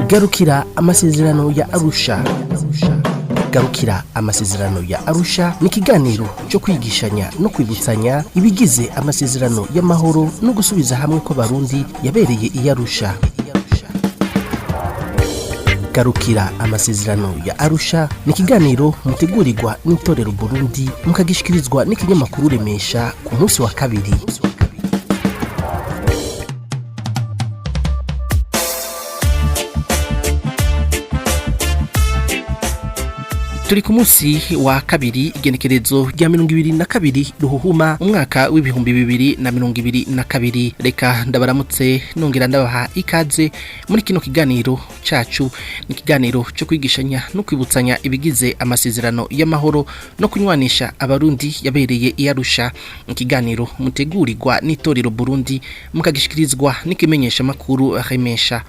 Garukira amasezerano ya Arusha. Garukira amasezerano ya Arusha ni ikiganiro cyo kwigishanya no kwibutsanya ibigize amasezerano y'amahoro no gusubiza hamwe kw'Abarundi yabereye i Arusha. Garukira amasezerano ya Arusha ni ikiganiro mutegurirwa n'itorero Burundi, mukagishikirizwa n'ikinyamakuru Remesha ku munsi wa kabiri. Turi ku munsi wa kabiri, igenekerezo rya 22 Ruhuhuma, umwaka w'2022. Reka ndabaramutse, nongera ndabaha ikaze muri kino kiganiro cacu. Ni ikiganiro cyo kwigishanya no kwibutsanya ibigize amasezerano y'amahoro no kunywanisha Abarundi yabereye i Arusha. Ikiganiro mutegurirwa n'itorero Burundi, mukagishikirizwa n'ikimenyesha makuru Remesha.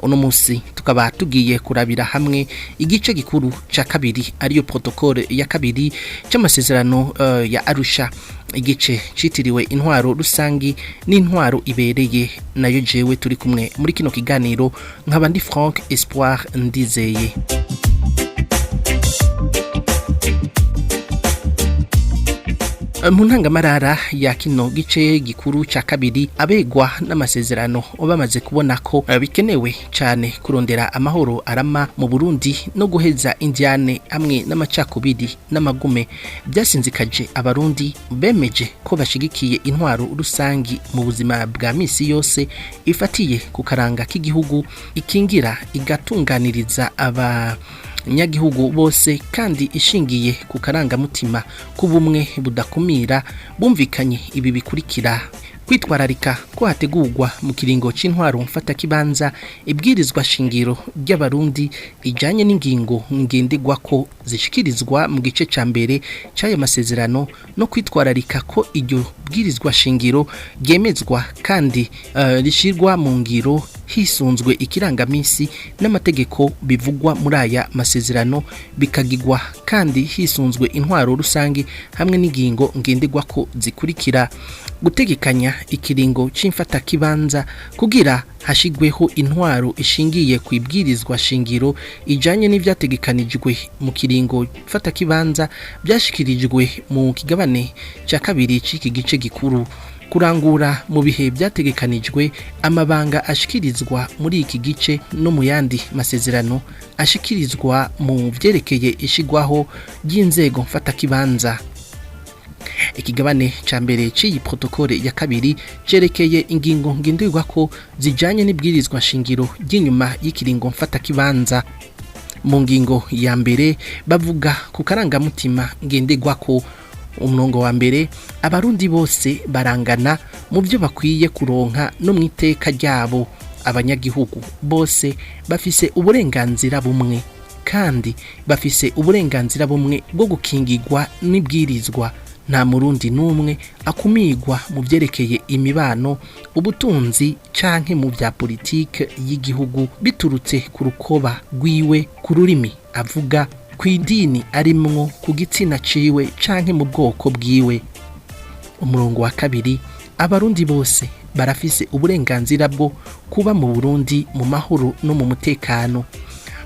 Uno munsi tukaba tugiye kurabira hamwe igice gikuru ca kabiri, ariyo protocole ya kabiri c'amasezerano ya Arusha, igice citiriwe intwaro rusangi n'intwaro ibereye. Nayo jewe turi kumwe muri kino kiganiro nkaba ndi Frank Espoir Ndizeye. Mu ntangamarara ya kino gice gikuru ca kabiri, abegwa n'amasezerano bamaze kubona ko bikenewe cyane kurondera amahoro arama mu Burundi no guheza indiane hamwe n'amacakubiri n'amagume byasinzikaje Abarundi, bemeje ko bashigikiye intwaro rusangi mu buzima bwa misi yose, ifatiye ku karanga k'igihugu, ikingira igatunganiriza aba nyagihugu bose, kandi ishingiye ku karangamutima k'ubumwe budakumira. Bumvikanye ibi bikurikira: kwitwararika ko hategurwa mu kiringo c'intwaro mfatakibanza ibwirizwa shingiro ry'Abarundi ijanye n'ingingo ngenderwako zishikirizwa mu gice ca mbere c'ayo masezerano, no kwitwararika ko iryo bwirizwa shingiro ryemezwa kandi rishirwa mu ngiro hisunzwe ikirangamisi n'amategeko bivugwa muri aya masezerano, bikagigwa kandi hisunzwe intwaro rusange hamwe n'ingingo ngenderwako zikurikira: gutegekanya ikiringo c'imfatakibanza kugira hashigweho intwaro ishingiye ku ibwirizwa shingiro ijanye n'ivyategekanijwe mu kiringo mfatakibanza byashikirijwe mu kigabane ca kabiri c'iki gice gikuru, kurangura mu bihe byategekanijwe amabanga ashikirizwa muri iki gice no mu yandi masezerano ashikirizwa mu vyerekeye ishigwaho ry'inzego mfatakibanza. Ikigabane ca mbere c'iyi protokole ya kabiri cerekeye ingingo ngenderwako zijanye n'ibwirizwa shingiro ry'inyuma y'ikiringo mfatakibanza. Mu ngingo ya mbere bavuga ku karangamutima ngenderwako. Umurongo wa mbere: Abarundi bose barangana mu byo bakwiye kuronka no mu iteka ryabo. Abanyagihugu bose bafise uburenganzira bumwe kandi bafise uburenganzira bumwe bwo gukingirwa n'ibwirizwa. Nta Murundi n'umwe akumigwa mu byerekeye imibano, ubutunzi canke mu bya politike y'igihugu biturutse ku rukoba rwiwe, ku rurimi avuga, ku idini arimwo, ku gitsina ciwe canke mu bwoko bwiwe. Umurongo wa kabiri: Abarundi bose barafise uburenganzira bwo kuba mu Burundi mu mahoro no mu mutekano.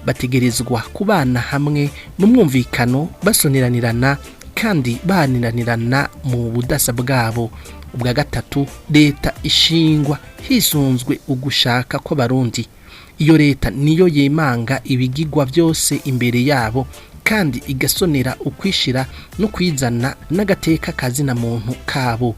Bategerezwa kubana hamwe mu mwumvikano, basoneranirana kandi baharanirana mu budasa bwabo. Ubwa gatatu: Leta ishingwa hisunzwe ugushaka kw'Abarundi. Iyo leta niyo yemanga ibigigwa byose imbere yabo, kandi igasonera ukwishira no kwizana n'agateka kazina muntu kabo.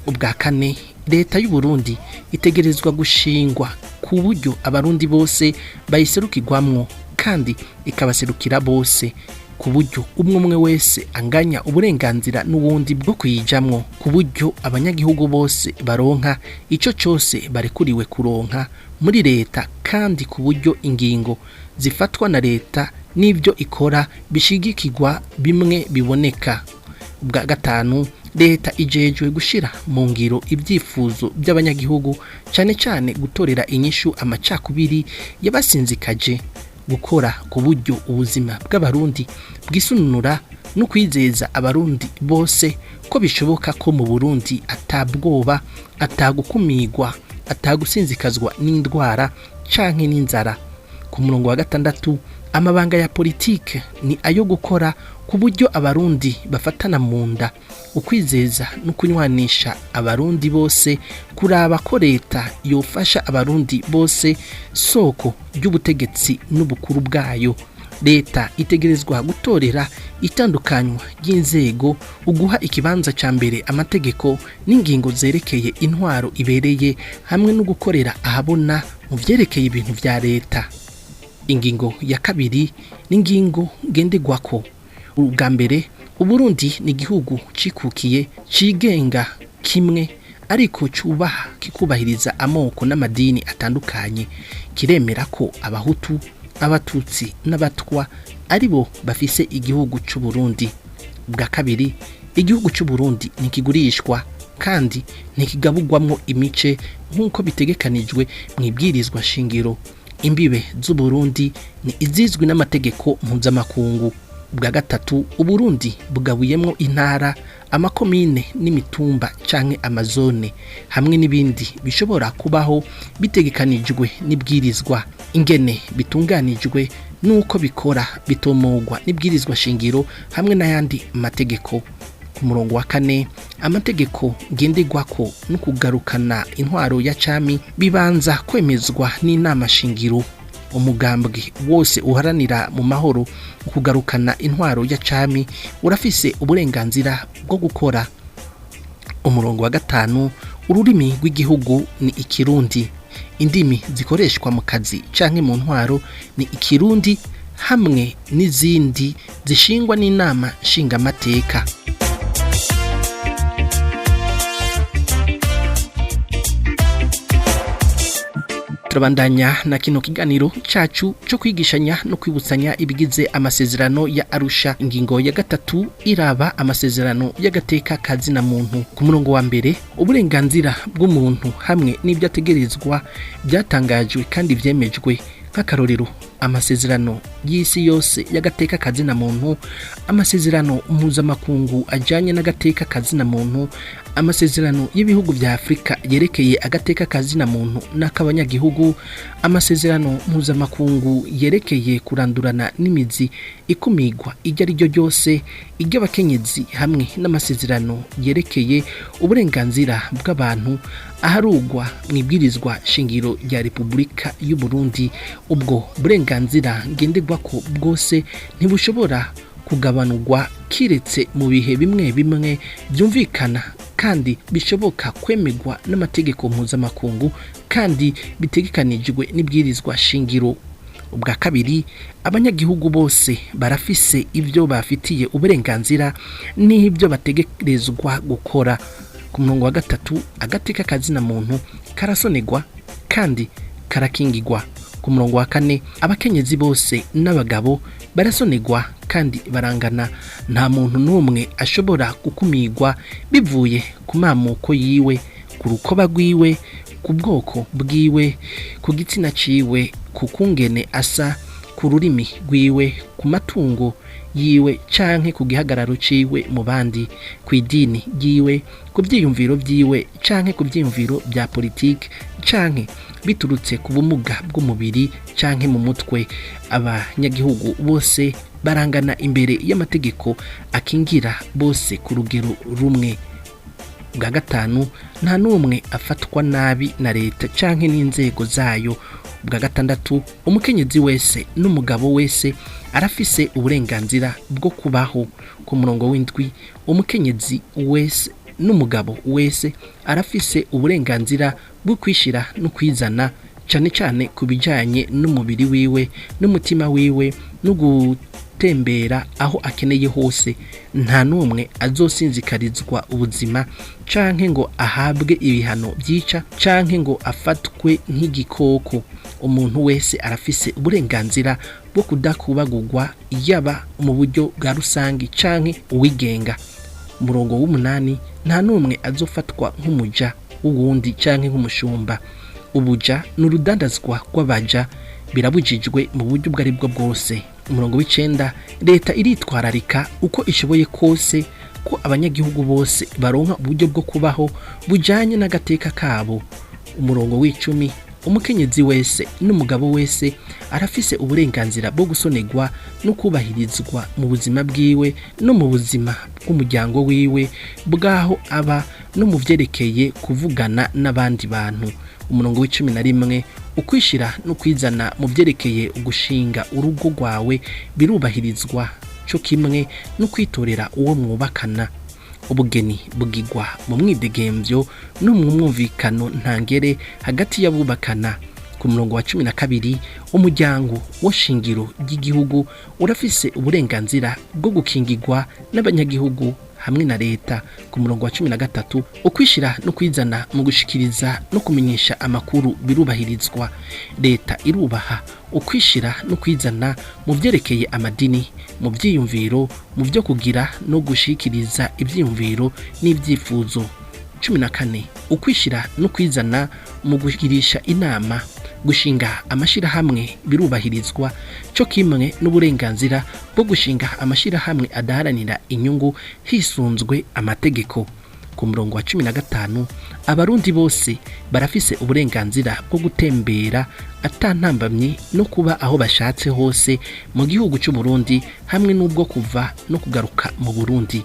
Ubwa kane: Leta y'u Burundi itegerezwa gushingwa ku buryo Abarundi bose bayiserukirwamwo kandi ikabaserukira bose, ku buryo umwe umwe wese anganya uburenganzira n'uwundi bwo kuyijamwo, ku buryo abanyagihugu bose baronka ico cose barekuriwe kuronka muri leta, kandi ku buryo ingingo zifatwa na leta n'ibyo ikora bishigikirwa bimwe biboneka. Ubwa gatanu: Leta ijejwe gushira mu ngiro ibyifuzo by'abanyagihugu, cyane cyane gutorera inyishu amacakubiri yabasinzikaje, gukora ku buryo ubuzima bw'Abarundi bwisununura, no kwizeza Abarundi bose ko bishoboka ko mu Burundi atabwoba, atagukumigwa, atagusinzikazwa n'indwara canke n'inzara. Ku murongo wa gatandatu, amabanga ya politike ni ayo gukora ku buryo Abarundi bafatana mu nda, ukwizeza no kunywanisha Abarundi bose, kuraba ko leta yofasha Abarundi bose, soko ry'ubutegetsi n'ubukuru bwayo. Leta itegerezwa gutorera itandukanywa ry'inzego, uguha ikibanza ca mbere amategeko n'ingingo zerekeye intwaro ibereye, hamwe no gukorera ahabona mu vyerekeye ibintu vya leta. Ingingo ya kabiri n'ingingo ngenderwako. Ubwa mbere, Uburundi ni igihugu cikukiye, cigenga kimwe, ariko cubaha kikubahiriza amoko n'amadini atandukanye. Kiremera ko Abahutu, Abatutsi n'Abatwa aribo bafise igihugu c'u Burundi. Bwa kabiri, igihugu c'u Burundi ntikigurishwa kandi ntikigabugwamwo imice nk'uko bitegekanijwe mu ibwirizwa shingiro. Imbibe z'u Burundi ni izizwi n'amategeko mpuzamakungu. Bwa gatatu, Uburundi bugabuyemwo intara, amakomine n'imitumba canke amazone, hamwe n'ibindi bishobora kubaho bitegekanijwe n'ibwirizwa. Ingene bitunganijwe n'uko bikora bitomogwa n'ibwirizwa shingiro hamwe n'ayandi mategeko. Ku murongo wa kane, amategeko ngenderwako no kugarukana intwaro ya cami bibanza kwemezwa n'inama shingiro. Umugambwe wose uharanira mu mahoro kugarukana intwaro ya cami urafise uburenganzira bwo gukora. Umurongo wa gatanu, ururimi rw'igihugu ni Ikirundi. Indimi zikoreshwa mu kazi canke mu ntwaro ni Ikirundi hamwe n'izindi zishingwa n'inama nshingamateka. Turabandanya na kino kiganiro cacu cyo kwigishanya no kwibutsanya ibigize amasezerano ya Arusha. Ingingo ya gatatu iraba amasezerano y'agateka kazina muntu. Ku murongo wa mbere, uburenganzira bw'umuntu hamwe n'ibyo ategerezwa byatangajwe kandi vyemejwe, nk'akarorero amasezerano y'isi yose y'agateka kazina muntu, amasezerano mpuzamakungu ajanye n'agateka kazina muntu, amasezerano y'ibihugu vya Afrika yerekeye agateka kazina muntu n'akabanyagihugu, amasezerano mpuzamakungu yerekeye kurandurana n'imizi ikumigwa iryo ari ryo ryose iry'abakenyezi, hamwe n'amasezerano yerekeye uburenganzira bw'abantu aharugwa mu ibwirizwa shingiro rya Repubulika y'u Burundi. Ubwo burenganzira ngenderwako bwose ntibushobora kugabanurwa kiretse mu bihe bimwe bimwe byumvikana kandi bishoboka kwemegwa n'amategeko mpuzamakungu kandi bitegekanijwe n'ibwirizwa shingiro. Ubwa kabiri, abanyagihugu bose barafise ibyo bafitiye uburenganzira n'ibyo bategerezwa gukora. Ku murongo wa gatatu, agateka kazina muntu karasonegwa kandi karakingigwa. Ku murongo wa kane, abakenyezi bose n'abagabo barasonegwa kandi barangana. Nta muntu n'umwe ashobora gukumigwa bivuye ku mamuko yiwe, ku rukoba rwiwe, ku bwoko bwiwe, ku gitsina ciwe, ku kungene asa, ku rurimi rwiwe, ku matungo yiwe canke ku gihagararo ciwe mu bandi, ku idini ryiwe, ku vyiyumviro vyiwe canke ku vyiyumviro vya politike, canke biturutse ku bumuga bw'umubiri canke mu mutwe. Abanyagihugu bose barangana imbere y'amategeko akingira bose ku rugero rumwe. Bwa gatanu, nta n'umwe afatwa nabi na leta canke n'inzego zayo. Bwa gatandatu, umukenyezi wese n'umugabo wese arafise uburenganzira bwo kubaho. Ku murongo w'indwi, umukenyezi wese n'umugabo wese arafise uburenganzira bwo kwishira no kwizana, cane cane ku bijanye n'umubiri wiwe n'umutima wiwe no gutembera aho akeneye hose. Nta n'umwe azosinzikarizwa ubuzima canke ngo ahabwe ibihano vyica canke ngo afatwe nk'igikoko. Umuntu wese arafise uburenganzira bwo kudakubagurwa, yaba mu buryo bwa rusangi canke uwigenga. Umurongo w'umunani, nta n'umwe azofatwa nk'umuja w'uwundi canke nk'umushumba. Ubuja n'urudandazwa rw'abaja birabujijwe mu buryo ubwo aribwo bwose. Umurongo w'icenda, leta iritwararika uko ishoboye kose ko abanyagihugu bose baronka uburyo bwo kubaho bujanye n'agateka kabo. Umurongo w'icumi, Umukenyezi wese n'umugabo wese arafise uburenganzira bwo gusonerwa no kubahirizwa mu buzima bwiwe no mu buzima bw'umuryango wiwe, bw'aho aba, no mu vyerekeye kuvugana n'abandi bantu. Umurongo w'11: ukwishira no kwizana mu vyerekeye ugushinga urugo rwawe birubahirizwa, co kimwe no kwitorera uwo mwubakana. Ubugeni bugigwa mu mwidegemvyo no mu mwumvikano ntangere hagati y'abubakana. Ku murongo wa 12: umuryango wo shingiro ry'igihugu urafise uburenganzira bwo gukingirwa n'abanyagihugu hamwe na leta. Ku murongo wa 13: ukwishira no kwizana mu gushikiriza no kumenyesha amakuru birubahirizwa. Leta irubaha ukwishira no kwizana mu vyerekeye amadini, mu vyiyumviro, mu vyo kugira no gushikiriza ivyiyumviro n'ivyifuzo. 14: ukwishira no kwizana mu kugirisha inama, gushinga amashirahamwe birubahirizwa, co kimwe n'uburenganzira bwo gushinga amashirahamwe adaharanira inyungu hisunzwe amategeko. Ku murongo wa 15: abarundi bose barafise uburenganzira bwo gutembera atantambamye no kuba aho bashatse hose mu gihugu c'u Burundi, hamwe n'ubwo kuva no kugaruka mu Burundi.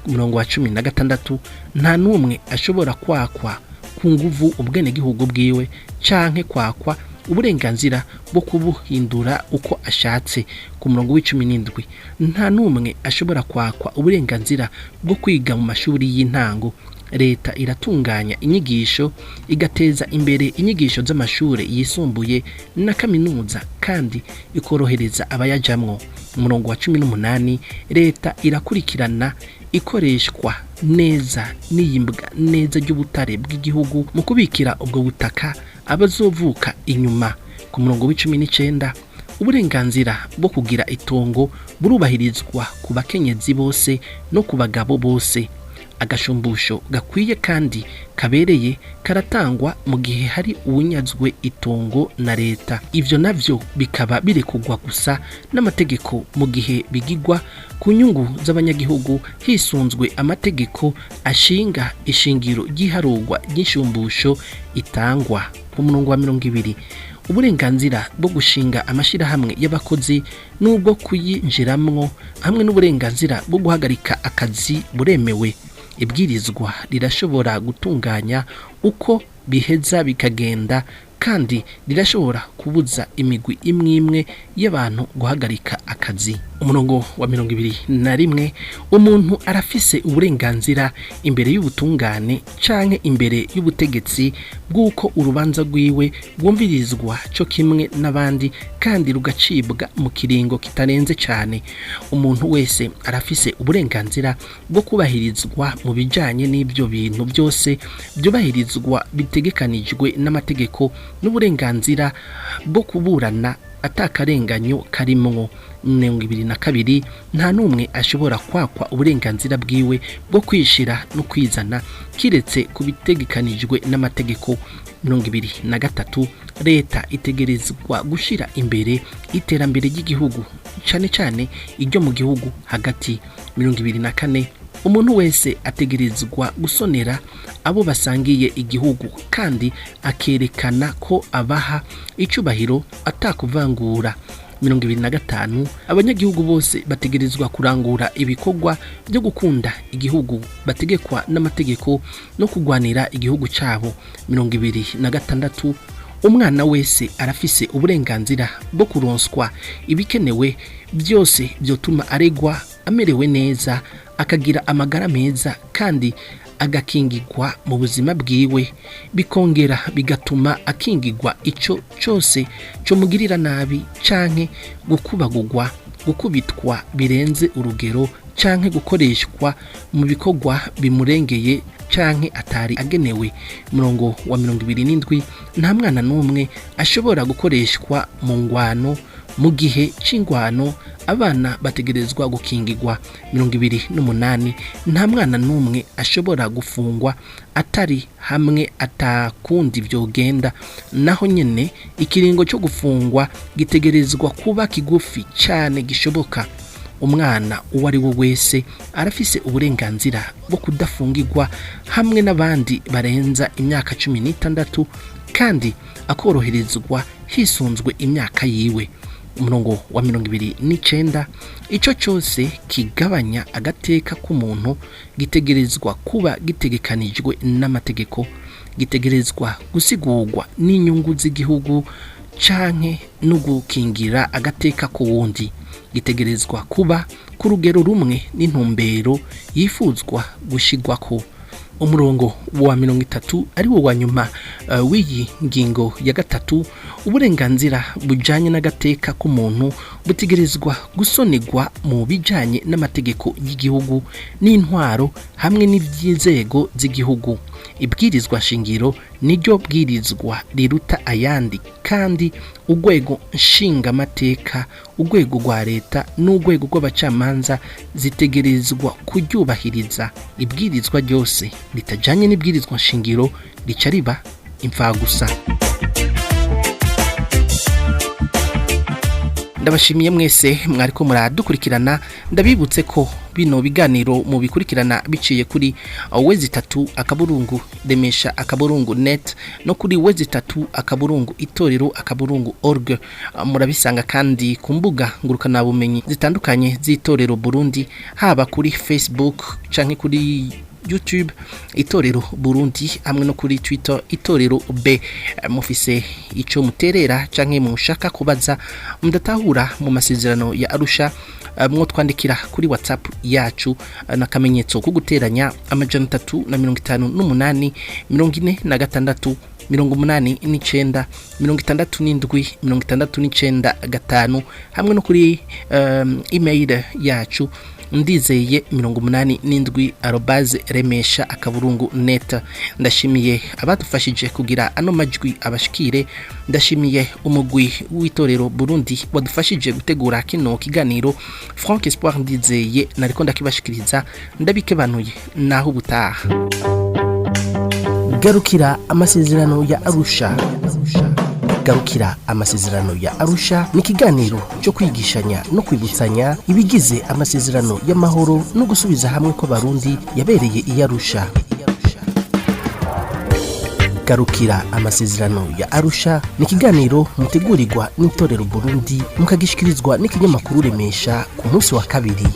Umurongo wa 16: nta n'umwe ashobora kwakwa ku nguvu ubwenegihugu bwiwe canke kwakwa uburenganzira bwo kubuhindura uko ashatse. Ku murongo w'17: nta n'umwe ashobora kwakwa uburenganzira bwo kwiga mu mashuri y'intango. Leta iratunganya inyigisho, igateza imbere inyigisho z'amashure yisumbuye na kaminuza, kandi ikorohereza abayajamwo. Umurongo wa 18: leta irakurikirana ikoreshwa neza n'iyimbwa neza ry'ubutare bw'igihugu mu kubikira ubwo butaka abazovuka inyuma. Ku murongo w'19: uburenganzira bwo kugira itongo burubahirizwa ku bakenyezi bose no ku bagabo bose. Agashumbusho gakwiye kandi kabereye karatangwa mu gihe hari uwunyazwe itongo na leta. Ivyo navyo bikaba birekugwa gusa n'amategeko mu gihe bigigwa ku nyungu z'abanyagihugu hisunzwe amategeko ashinga ishingiro ry'iharurwa ry'inshumbusho itangwa. Ku murongo wa 20: uburenganzira bwo gushinga amashirahamwe y'abakozi n'ubwo kuyinjiramwo hamwe n'uburenganzira bwo guhagarika akazi buremewe. Ibwirizwa rirashobora gutunganya uko biheza bikagenda, kandi rirashobora kubuza imigwi imwe imwe y'abantu guhagarika akazi. Umurongo wa 21: umuntu arafise uburenganzira imbere y'ubutungane canke imbere y'ubutegetsi bw'uko urubanza rwiwe rwumvirizwa co kimwe n'abandi kandi rugacibwa mu kiringo kitarenze cane. Umuntu wese arafise uburenganzira bwo kubahirizwa mu bijanye n'ivyo bintu byose byubahirizwa bitegekanijwe n'amategeko, n'uburenganzira bwo kuburana atakarenganyo karimwo. 22: nta n'umwe ashobora kwakwa uburenganzira bwiwe bwo kwishira no kwizana kiretse kubitegekanijwe n'amategeko. 23: leta itegerezwa gushira imbere iterambere ry'igihugu, cane cane iryo mu gihugu hagati. 24: umuntu wese ategerezwa gusonera abo basangiye igihugu kandi akerekana ko abaha icubahiro atakuvangura. 25: abanyagihugu bose bategerezwa kurangura ibikorwa byo gukunda igihugu bategekwa n'amategeko no kugwanira igihugu cabo. 26: umwana wese arafise uburenganzira bwo kuronswa ibikenewe byose byotuma aregwa amerewe neza, akagira amagara meza kandi agakingirwa mu buzima bwiwe, bikongera bigatuma akingirwa ico cose comugirira nabi canke gukubagurwa, gukubitwa birenze urugero canke gukoreshwa mu bikorwa bimurengeye canke atari agenewe. Murongo wa 27: nta mwana n'umwe ashobora gukoreshwa mu ngwano. Mu gihe c'ingwano abana bategerezwa gukingirwa. 28: nta mwana n'umwe ashobora gufungwa atari hamwe atakundi vyogenda. Naho nyene ikiringo cyo gufungwa gitegerezwa kuba kigufi cane gishoboka. Umwana uwo ari we wese arafise uburenganzira bwo kudafungirwa hamwe n'abandi barenza imyaka 16, kandi akoroherezwa hisunzwe imyaka yiwe. Umurongo wa 29: Ico cyose kigabanya agateka k'umuntu gitegerezwa kuba gitegekanijwe n'amategeko, gitegerezwa gusigurwa n'inyungu z'igihugu canke no gukingira agateka k'uwundi, gitegerezwa kuba ku rugero rumwe n'intumbero yifuzwa gushigwako. Umurongo wa 30, ari wo wa nyuma w'iyi ngingo ya gatatu: Uburenganzira bujanye n'agateka k'umuntu butegerezwa gusonerwa mu bijanye n'amategeko y'igihugu n'intwaro hamwe n'ivy'inzego z'igihugu. Ibwirizwa shingiro niryo bwirizwa riruta ayandi, kandi urwego nshingamateka, urwego rwa leta n'urwego rw'abacamanza zitegerezwa kuryubahiriza. Ibwirizwa ryose ritajanye n'ibwirizwa shingiro rica riba imfagusa. Ndabashimiye mwese mwariko muradukurikirana. Ndabibutse ko bino biganiro mu bikurikirana biciye kuri www.remesha.net no kuri www.itorero.org. Murabisanga kandi ku mbuga ngurukanabumenyi zitandukanye z'Itorero Burundi, haba kuri Facebook canke kuri YouTube Itorero Burundi, hamwe no kuri Twitter Itorero B. Mufise ico muterera canke mushaka kubaza mudatahura mu masezerano ya Arusha, mwo twandikira kuri WhatsApp yacu n'akamenyetso ko guteranya 358 46 89 67 69 5, hamwe no kuri email yacu ndizeye87@remesha.net. Ndashimiye abadufashije kugira ano majwi abashikire. Ndashimiye umugwi w'Itorero Burundi wadufashije gutegura kino kiganiro. Frank Espoir Ndizeye nariko ndakibashikiriza, ndabikebanuye, naho ubutaha. Garukira amasezerano ya Arusha. Garukira amasezerano ya Arusha ni ikiganiro cyo kwigishanya no kwibutsanya ibigize amasezerano y'amahoro no gusubiza hamwe kw'Abarundi yabereye i Arusha. Garukira amasezerano ya Arusha ni ikiganiro mutegurirwa n'Itorero Burundi, mukagishikirizwa n'ikinyamakuru Remesha ku munsi wa kabiri.